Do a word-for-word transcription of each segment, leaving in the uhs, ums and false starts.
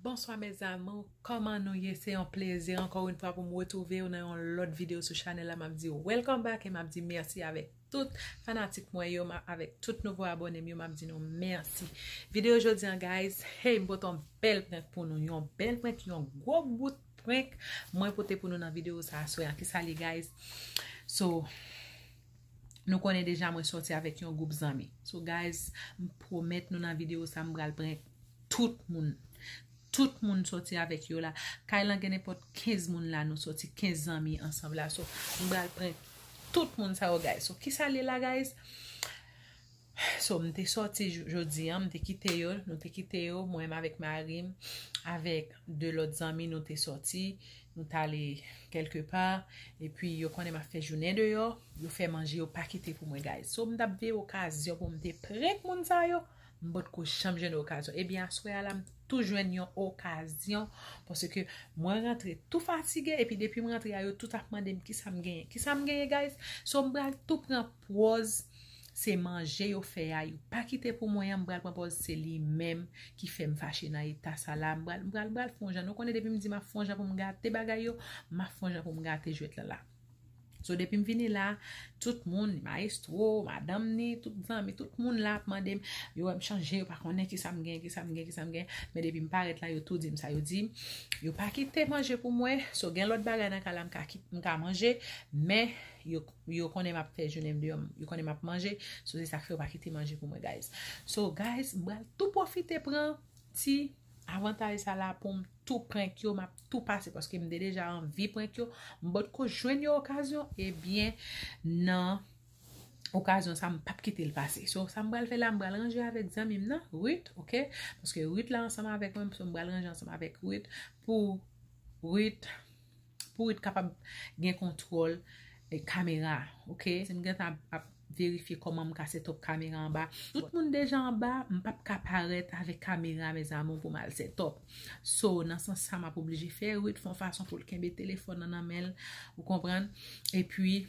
Bonswa mes amours, kòman nou ye? Se yon plezi ankò yon fwa pou m retwouve w nan yon lòt videyo sou chanèl la. M ap di w welcome back e m ap di mèsi avèk tout fanatik mwen yo, m a- avèk tout nouvo abòne m yo, m ap di nou mèsi. Videyo jodi an, guys, hey, m pote yon bèl prank pou nou, yon bèl prank, yon gwo bout prank mwen pote pou nou nan videyo sa aswè a. Kisa li, guys? So, nou konnen deja mwen sòti avèk yon gwoup zanmi. So, guys, m pwomèt nou nan videyo sa, m pral prank tout moun. Tout moun sòti avèk yo la. Kay lan gen nenpòt kenz moun la, nou sòti kenz zanmi ansanm la. So, m pral prank tout moun sa yo, guys. So, kisa li la, guys? So, m te sòti j- jodi an, m te kite yo, nou te kite yo, mwen menm avèk mari m, avèk de lòt zanmi, nou te sòti, nou t ale kèlke pa, epi yo konnen m ap fè jounen deyò, yo fè manje, yo pa kite pou mwen, guys. So, m t ap veye okazyon pou m te prank moun sa yo, m potko janm jwenn okazyon. Ebyen, aswè a la, m tou jwenn yon okazyon, paske mwen rantre tou fatige, epi depi m rantre a, yo tout ap mande m kisa m genyen. Kisa m genyen, guys? So, m pral tou pran pòz se manje yo fè a, yo pa kite pou mwen an, m pral pran pòz se li menm ki fè m fache nan eta sa la. M pral, m pral, m pral fè yon jan. Nou konnen depi m di m ap fè yon jan pou m gate bagay yo, m ap fè yon jan pou m gate jwèt lan la. So, depi m vini la, tout moun, mayestwo, madanm ni, tout zanmi, tout moun la ap mande m, yo wè m chanje, yo pa konnen kisa m gen, kisa m gen, kisa m gen. Men depi m parèt la, yo tou di m sa, yo di m, yo pa kite manje pou mwen. So, gen lòt bagay nan kay la m ka kit- m ka manje, men yo, yo konnen m ap fè jounen m deyò, yo konnen m ap manje. So, se sa k fè yo pa kite manje pou mwen, guys. So, guys, m pral tou pwofite pran ti avantaj sa la pou m tou prank yo, m ap tou pase, paske m te deja anvi prank yo, m potko jwenn yon okazyon, ebyen, nan okazyon sa, m p ap kite l pase. So, sa m pral fè la, m pral ranje avèk zanmi m nan, Ruth, oke? Paske Ruth la ansanm avèk mwen, so m pral ranje ansanm avèk Ruth pou Ruth pou Ruth kapab gen kontwòl, eh, kamera, oke? Se m gentan ap, ap verifye kòman m ka set up kamera anba. Tout moun deja anba, m p ap ka parèt avèk kamera, mes amours, pou m al set up. So, nan sans sa, m ap oblije fè Ruth fè yon fason pou l kenbe telefòn nan nan men l, ou konprann? Epi,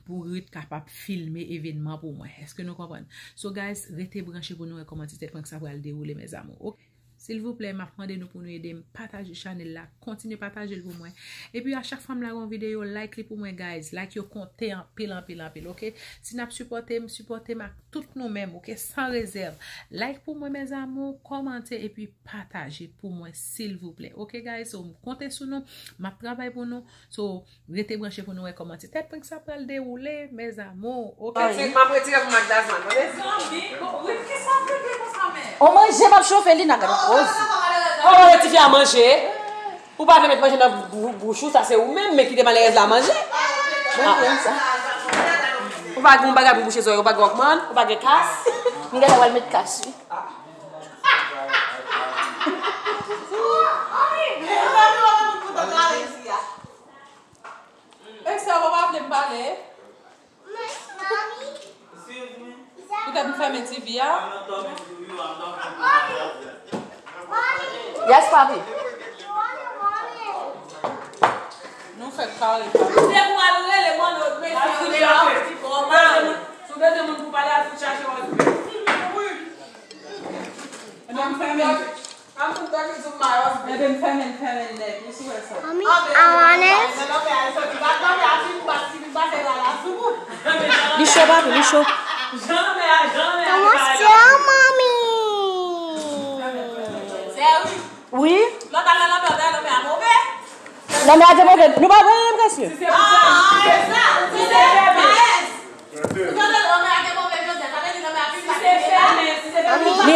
pou Ruth kapab filme evènman pou mwen. Èske nou konprann? So, guys, rete branche pou nou wè kòman ti tèt prank sa pral dewoule, mes amours. Oke? Silvouplè, m ap mande nou pou nou ede m pataje chanèl la. Kontinye pataje l pou mwen. Epi a chak fwa m lage yon videyo, like li pou mwen, guys. Like yo konte anpil, anpil, anpil, oke? Si n ap sipòte m, sipòte m ak tout nou menm, oke? San rezèv. Like pou mwen, mes amours, kòmante epi pataje pou mwen, silvouplè. Oke, guys? So, m konte sou nou. M ap travay pou nou. So, rete branche pou nou wè kòman ti tèt prank sa pral dewoule, mes amours, oke? M ap retire pou Magdasman, tande? Mezanmi, bon, Ruth, kisa w mete konsa menm? On manje m ap chofe li nan gade koz. Ou pa wè tifi a manje? Ou pa vle met manje nan bou- bouch ou, sa se ou menm, men kite malerèz la manje. Mwen renmen sa. Ou pa gen yon bagay pou bouche zòrèy, ou pa gen Walkman, ou pa gen kas. M gentan pral met kas, wi. Mezanmi, w ap met pou tèt la, Alexia. Èske w pa vle m pale? Poutèt m fèmen T V a? Yes, papi. Nou fè kare, papi. Se pou al rele mwen, nou, mesye, nou la, ti kòman. Si w bezwen moun pou pale, al fout chache w. Ebyen, m fèmen. Ebyen, m fèmen, m fèmen nèt. Ou sou wè sa? Mommy, I want it. Li cho, papi, li cho. Comment ça, mommy? Wi. Lanmè a te move. Nou pa pran yon presyon.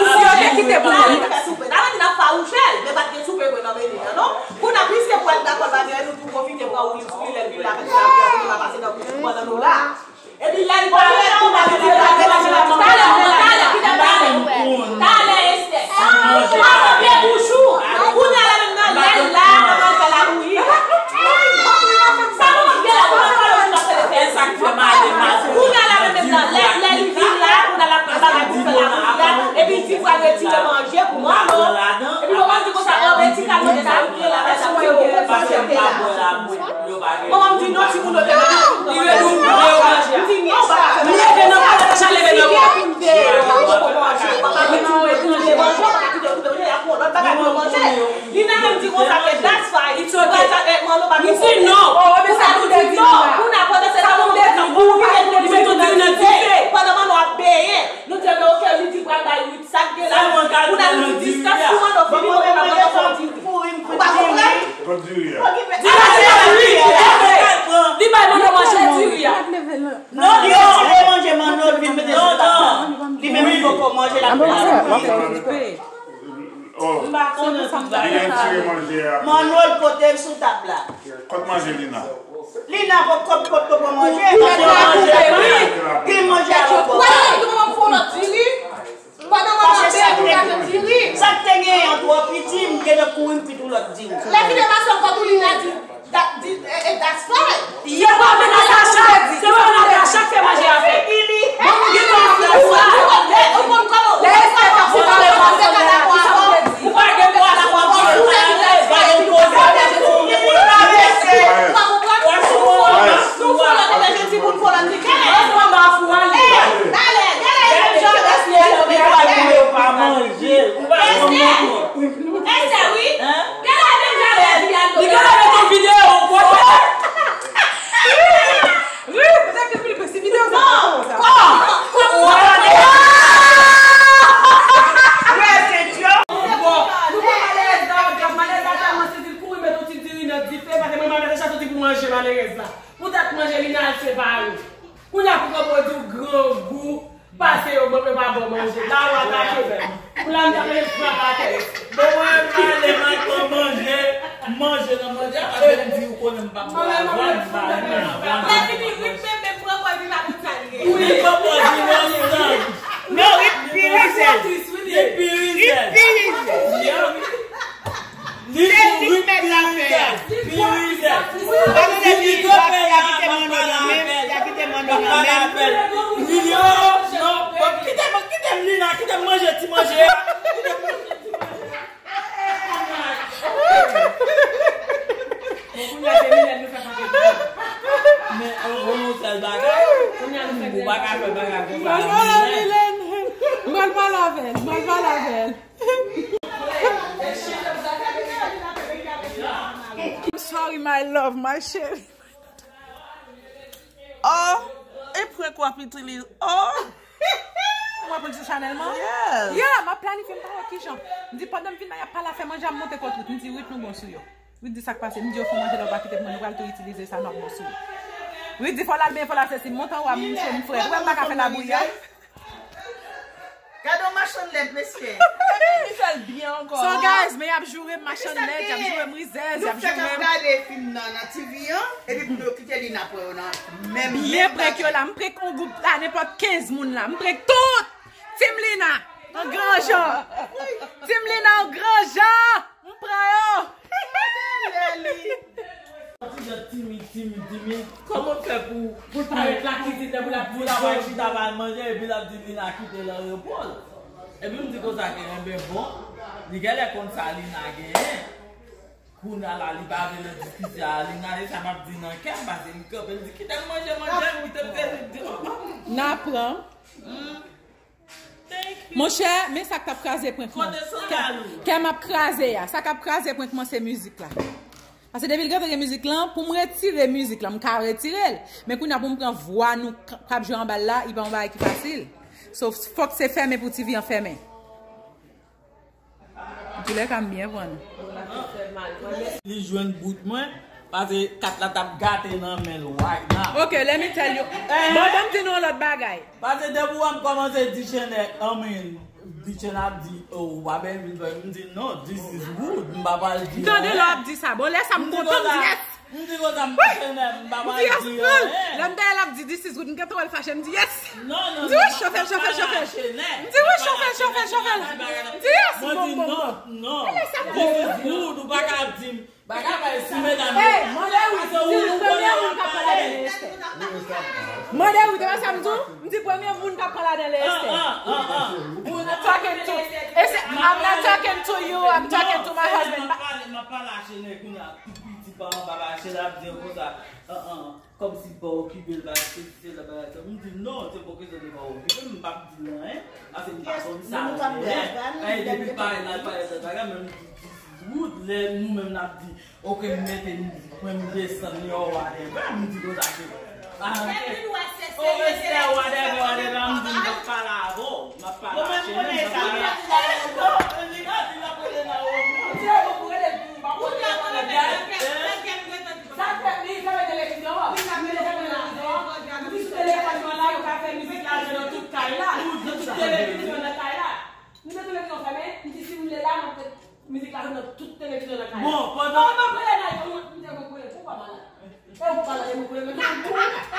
Ou si yo te kite pou nou. Sa vle di n ap fawouje l, men pa t gen soupe vre nan meni an, non. Kounye a, piske pwèl dakò l pa gen, nou tou pwofite pran woulib sou li, lè l vin la, fè l ap fè woulib la pase nan bouch nou pandan nou la. Epi lè l parèt, kounye a, li di, "Talè, talè, kite m pale. Talè, Estè. Ou pa kanpe bouch ou." Kounye a la menm nan, lè l la, kòman l fè labouyi. Sa nou konn gen la, kounye a, kounye a, kounye a, kounye a, kounye a, kounye a, lè, lè li vin la, kounye a, l ap bagay pou fè labouyi la, epi l di pral retire manje pou manman. Epi manman di konsa, "Oh, men ti kalòt sa, m gen la, men sa, m gen la." Manman m di, "Non, timoun yo te la." Li rele Li retire manje a. Manno l pote l sou tab la. Kot manje Lina? Lina pot, kot, kot, kot pran manje? Li manje a lòt bò. Pandan manman bèl pou gade diri. Sa k te genyen an twò piti, m gentan kouri m fè tou lòt diri. Lè vide mason kòt ou li la di, that, di, eh, eh, that's fine. Yo pa vin nan sa chak, se pa nan sa chak fè manje a fè. Bon, nou gen tan ap fè sa. Ou konn kòman, ou konn kòman se ka la pwason. Ou pa gen pwason. Ou pa gen pwason. Ou pa gen pwason. Nou fò lòt deje timoun fò lòt ti kè. Lòt manda fou ale. Talè, talè, talè, talè. Ou pa manje. Ou pa manje. Estè, wi. Gade menm jan lè di a. Li gade menm videyo, kote. Wi, wi, petèt ke Filipe, si videyo sa pa bon sa. Kò, kò, kò. Wè, se djòl. Bon, nou pran malerèz la, gad malerèz la tèlman sezi l kouri met yon ti diri nan dife, paske mwen pa mete sa soti pou manje malerèz la. Poutèt manje li nan al separe. Kounye a pou konprann di w grangou. Pase yo, bon, yo pa bon manje. La ou atake menm. Pou la m ta mete frap atè. Bon, mwen m pale, m al pran manje. M manje nan manje a, paske m di ou konnen m p ap pran avwa, m pa ale nan avwa. Lè fini, rit menm, menm pran pòz li pa tout sa li gen. Wi, pran pòz li, non, li nan. Non, rit pi rizèz. Rit pi rizèz. Rit pi rizèz. Li tou rit pi rizèz. Pi rizèz. Li kanpe la, m ap pale avè l. M ap pale avè l. Li di, oh, non, bon, kite m, kite m, Lina, kite m manje ti manje a. Kite m manje ti manje a. Bon, kounye a se minèt nou fè kanpe. Men, an, an, yon sèl bagay. Kounye a nou fè. Ou pa ka fè bagay konsa. M al pale avè l, m al pale avè l, m al pale avè l. I'm sorry, my love, my chérie. Oh, e prank w ap itilize. Oh. Ou ap prank sou Chanel man? Yes. Yeah, m ap planifye, m pa wè kijan. M di pandan m vin la, y ap pale afè manje a, m monte kot Ruth. M di Ruth, nou bon sou yo. Ruth di sa k pase. M di yo fè manje la, ou pa kite pou mwen, nou pral tou itilize sa, n ap bon sou yo. Ruth di fò l al benyen, fò l al sesi. M monte anwo a, m cho, m frèt. Ou wè m pa ka fè labouyi a. Gade yon machann lèd, mesye. Li fè l byen ankò. So, guys, men y ap joure m machann lèd, y ap joure m rizèz, y ap joure m. Nou fèk ap gade fim nan, nan T V an, epi pou nou kite li n ap wè yo nan menm. Byen prank yo la, m prank yon gwoup la, nenpòt kenz moun la, m prank tout. Team Lina, an gran jan. Team Lina, an gran jan. M pran yo. Ti jan timid, timid, timid. Kòman fè pou, pou l parèt lakizin, lè pou l ap di travay, chita pa al manje, epi l ap di Lina kite l an repo l. Epi m di konsa ke, enben bon, li genlè konn sa Lina genyen. Kounye a la, li pa vle nan diskisyon a Lina, e sa m ap di nan kè m, paske m kanpe, m di, kite m manje, manje, kite m sezi, m di, oh, oh. N a pran. Monchè, men sa k t ap kraze prank mwen. Kè m ap kraze a. Sa k ap kraze prank mwen se mizik la. Paske depi l gentan gen mizik lan, pou m retire mizik lan, m ka retire l. Men kounye a pou m pran vwa nou k ap jwe anba l la, li pa yon bagay ki fasil. So, fòk se fèmen pou T V an fèmen. Antoulèka, m byen pran nou. Li jwenn bout mwen, paske kat la t ap gate nan men l right now. Ok, let me tell you. Bon, ban m di nou yon lòt bagay. Paske depi w wè m kòmanse di Chenè, I mean, di Chenè ap di, oh, ou pa bèl vin fè, m di, non, this is rude, m pa pral di anyen. M tande lè w ap di sa. Bon, lè sa m kontan, m di, yes! M di konsa, m di Chenè, m pa pral di anyen. Lè m tande l ap di, this is rude, m gentan wè l fache, m di, yes! Non, non, m di, wi, chofè l, chofè l, chofè l. M di, wi, chofè l, chofè l, chofè l. M di, yes! Bon, bon, bon. Non, non, this is rude, ou pa ka ap di m. Bagay pa e si medam yo. Hey, mande wi, si ou premye moun k ap pran ladan l, Esther. Mande wi, te pa sa m di w? M di premye moun k ap pran ladan l, Esther. Ah, ah, ah, ah. I'm not talking to, Esther, I'm not talking to you, I'm talking to my husband. M ap pale, m ap pale a Chenè kounye a, tou piti pa anba, pa Chenè ap di konsa. Ah, ah. Kòmsi l pa okipe l, pa se, se la bagay sa. M di non, se pa kesyon de pa okipe m, m p ap di l anyen. Paske m pa konn sa l genyen. Depi l pale la, l pale lòt bagay, men m di, this is rude. Lè nou menm n ap di, ok, m mete, m pran, m desann li, or whatever, m di konsa ke, ah, ok. Oh, Esther, whatever, whatever, m di, m p ap pale avè w, m ap pale a Chenè, m p ap pale a. Sa fè li fèmen televizyon an. Li fèmen televizyon an. M di sou telefòn mwen la, yo ka fè mizik la jwe nan tout kay la. Nan tout televizyon nan kay la. M di televizyon fèmen, m di si m vle la, m ap fè mizik la jwe nan tout Ou pale de mwen pou le mèt la.